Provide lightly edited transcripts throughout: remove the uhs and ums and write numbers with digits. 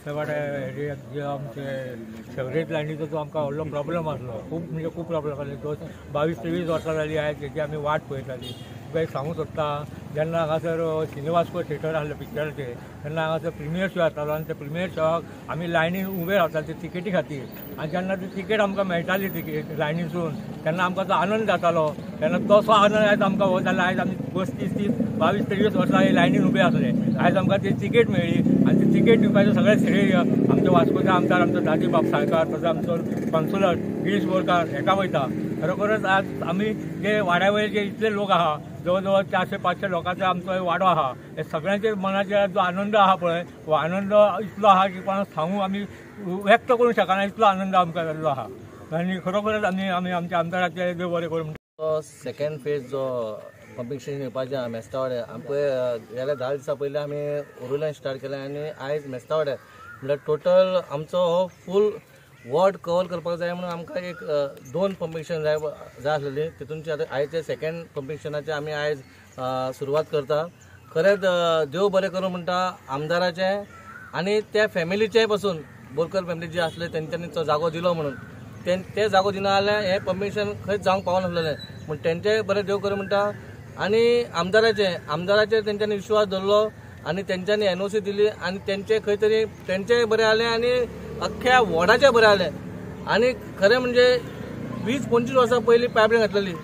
मेस्तावाड्या जे आमचे सेवरेज लायनीचो जो आमकां व्हडलो प्रॉब्लम आसलो, खूब म्हणजे खूब प्रॉब्लम आसलो. तो 22-23 वर्सां जाली आयज तेजी आमी वाट पळयताली. तुका एक सांगूंक सोदता, जेन्ना हांगासर सिनेवास्को थिएटर आसलें पिक्चराचें, तेन्ना हांगासर प्रिमियर शो जातालो आनी त्या प्रिमियर शोआक आमी लायनीन उबे रावताले ते तिकेटी खातीर. आनी जेन्ना ती तिकेट आमकां मेळटाली तिकेट लायनीसून, तेन्ना आमकां तो आनंद जातालो. तेन्ना तसो आनंद आयज आमकां हो जाला. आयज आमी 35, 22, 23 वर्सां हे लायनीन उबे आसले, आयज आमकां ती तिकेट मेळ्ळी. आनी ती तिकेट दिवपाचें सगळें श्रेय आमच्या वास्कोच्या आमदार आमचो दादी बाब साळकार, तसो आमचो कावन्सिलर गिरीश बोरकार हेका वयता. खरोखरच आज आमी जे वाड्या वयले जे इतले लोक आहा, जवळ जवळ 400-500 लोकांचो आमचो वाडो आहा, हे सगळ्यांचे मनाचेर जो आनंद आहा पळय, हो आनंद इतलो आहा की कोणाक सांगू आमी व्यक्त करूंक शकना, इतलो आनंद आमकां जाल्लो आहा. आनी खरोखरच आमी आमी आमच्या आमदाराचे देव बरें करूं. सेकंड फेज जो पंपिंग स्टेशन येवपाचें मेस्तावाड्यार, आमकां गेल्या 10 दिसां पयलीं आमी ओरुल्यान स्टार्ट केलें आनी आयज मेस्तावाड्यार म्हणल्यार टोटल आमचो हो फूल वॉर्ड कवर करपाक जाय म्हणून आमकां एक 2 पंपिंग स्टेशन जाय जाय आसलेली. तितूनचे आतां आयचे सेकंड पंपिंग स्टेशनाचे आमी आयज सुरवात करता. खरेंच देव बरें करूं म्हणटा आमदाराचें आनी त्या फॅमिलीचेय पसून, बोरकर फॅमिली जी आसले तेंच्यांनी तो जागो दिलो म्हणून, ते जागो दिना जाल्यार हें पंपिंग स्टेशन खंयच जावंक पावनासलेलें. म्हण तेंचेय बरें देव करूं म्हणटा. आनी आमदाराचेर तेंच्यांनी विश्वास दवरलो आनी तेंच्यांनी NOC दिली आनी तेंचे खंय तरी तेंचेय बरें जालें आनी अख्ख्या वॉर्डाचें बरें जालें. आनी खरें म्हणजे 20-25 वर्सां पयलीं पायपलायन घातलेली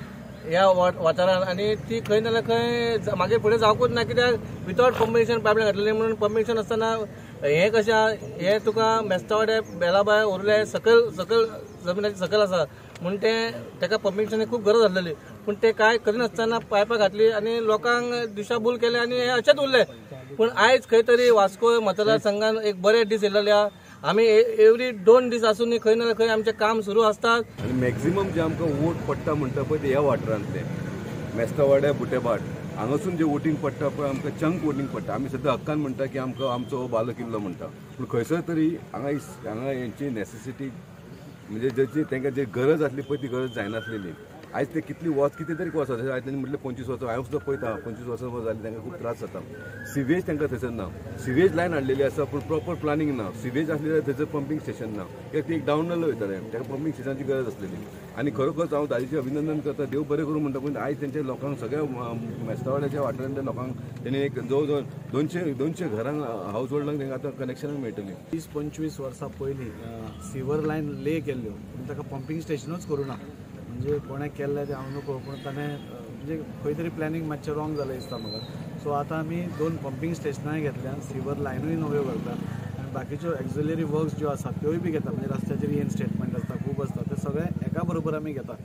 ह्या वाठारान आनी ती खंय ना जाल्यार खंय मागीर फुडें जावंकूच ना, कित्याक विदावट पंपिंग स्टेशन पायपलायन घातलेली. म्हणून पंपिंग स्टेशन आसतना हें कशें आहा, हें तुका मेस्तावाड्या बेलाबाय उरले सकयल सकयल जमिनाचे सकयल आसा म्हूण तें ताका पंपिंग स्टेशनाची खूब गरज आसलेली. पूण ते कांय करिनासतना पायपां घातली आनी लोकांक दिशाभूल केले आनी हें अशेंच उरलें. पूण आयज खंय तरी वास्को मतदारसंघान एक बरे दीस येयलेले आहा. आमी एवरी 2 दीस आसून खंय ना खंय आमचें काम सुरू आसता. आनी मॅक्झिमम जे आमकां वोट पडटा म्हणटा पळय ते ह्या वाठारांतले मेस्तावाड्या बुटेभाट हांगासून जे वोटींग पडटा पळय, आमकां चंक वोटींग पडटा. आमी सद्दां हक्कान म्हणटा की आमकां आमचो हो बालो किल्लो म्हणटा, पूण खंयसर तरी हांगा हांगा हेंची नॅसेसिटी म्हणजे जेची तांकां जे गरज आसली पळय ती गरज जायनासलेली. आयज ते कितली वर्स कितें तरी वर्सां, आयज तांणी म्हटलें 25 वर्सां, हांव सुद्दां पळयता 25 वर्सां जालीं तांकां खूब त्रास जाता. सिवेज तांकां थंयसर ना, सिवेज लायन हाडलेली आसा पूण प्रॉपर प्लानींग ना. सिवेज आसली जाल्यार थंयसर पंपिंग स्टेशन ना, कित्याक ती एक डावनल वयतालें, ताका पंपिंग स्टेशनाची गरज आसलेली. आनी खरोखरच हांव दादीचें अभिनंदन करता, देव बरें करूं म्हणटा. पूण आयज तेंच्या लोकांक सगळ्या मेस्तावाड्याच्या वाठारांतल्या लोकांक तेणी एक जवळ जवळ 200 घरांक हावज होल्डांक तांकां आतां कनेक्शनां मेळटलीं. 20-25 वर्सां पयलीं सिवर लायन ले केल्ल्यो पूण ताका पंपिंग स्टेशनूच करूं ना. म्हणजे कोणें केल्लें तें हांव नको, पूण ताणें म्हणजे खंय तरी प्लॅनिंग मातशें रॉंग जालें दिसता म्हाका. सो आतां आमी 2 पंपिंग स्टेशनांय घेतल्या, सिवर लायनूय नव्यो घालता आनी बाकीच्यो एक्झिलरी वर्क्स ज्यो आसा त्योय बी घेता. म्हणजे रस्त्याचेर रिइन्स्टेटमेंट आसता, खूब आसता, ते सगळें एका बरोबर आमी घेता.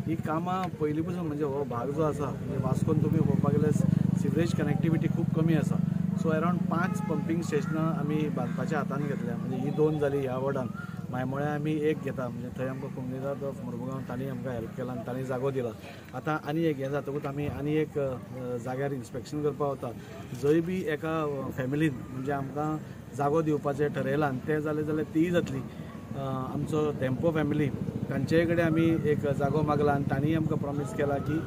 ही कामां पयलीं पसून म्हणजे हो भाग जो आसा म्हणजे वास्कोन तुमी पळोवपाक गेल्यार सिवरेज कनेक्टिविटी खूब कमी आसा. सो अरावंड 5 पंपिंग स्टेशनां आमी बांदपाच्या हातान घेतल्या. म्हणजे ही 2 जाली ह्या वॉर्डान, मायमोळ्या आमी एक घेता, म्हणजे थंय आमकां कोमुनिदाद ऑफ मुरमुगांव तांणी आमकां हेल्प केला आनी तांणी जागो दिला. आतां आनी एक हें जातकूच आमी आनी एक जाग्यार इन्स्पेक्शन करपाक वता, जंय बी एका फॅमिलीन म्हणजे आमकां जागो दिवपाचें ठरयलां आनी तें जालें जाल्यार तीय जातली. आमचो धेंपो फॅमिली तांचे कडेन आमी एक जागो मागला आनी तांणी आमकां प्रॉमीस केला की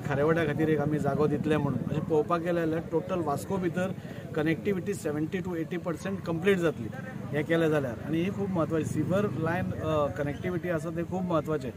खारेवाड्या खातीर एक आमी जागो दितले म्हणून. अशें पळोवपाक गेलें जाल्यार टोटल वास्को भितर कनेक्टिविटी 70 to 80% complete जातली हें केलें जाल्यार. आनी ही खूब म्हत्वाची सिवर लायन कनेक्टिविटी आसा तें खूब म्हत्वाचें.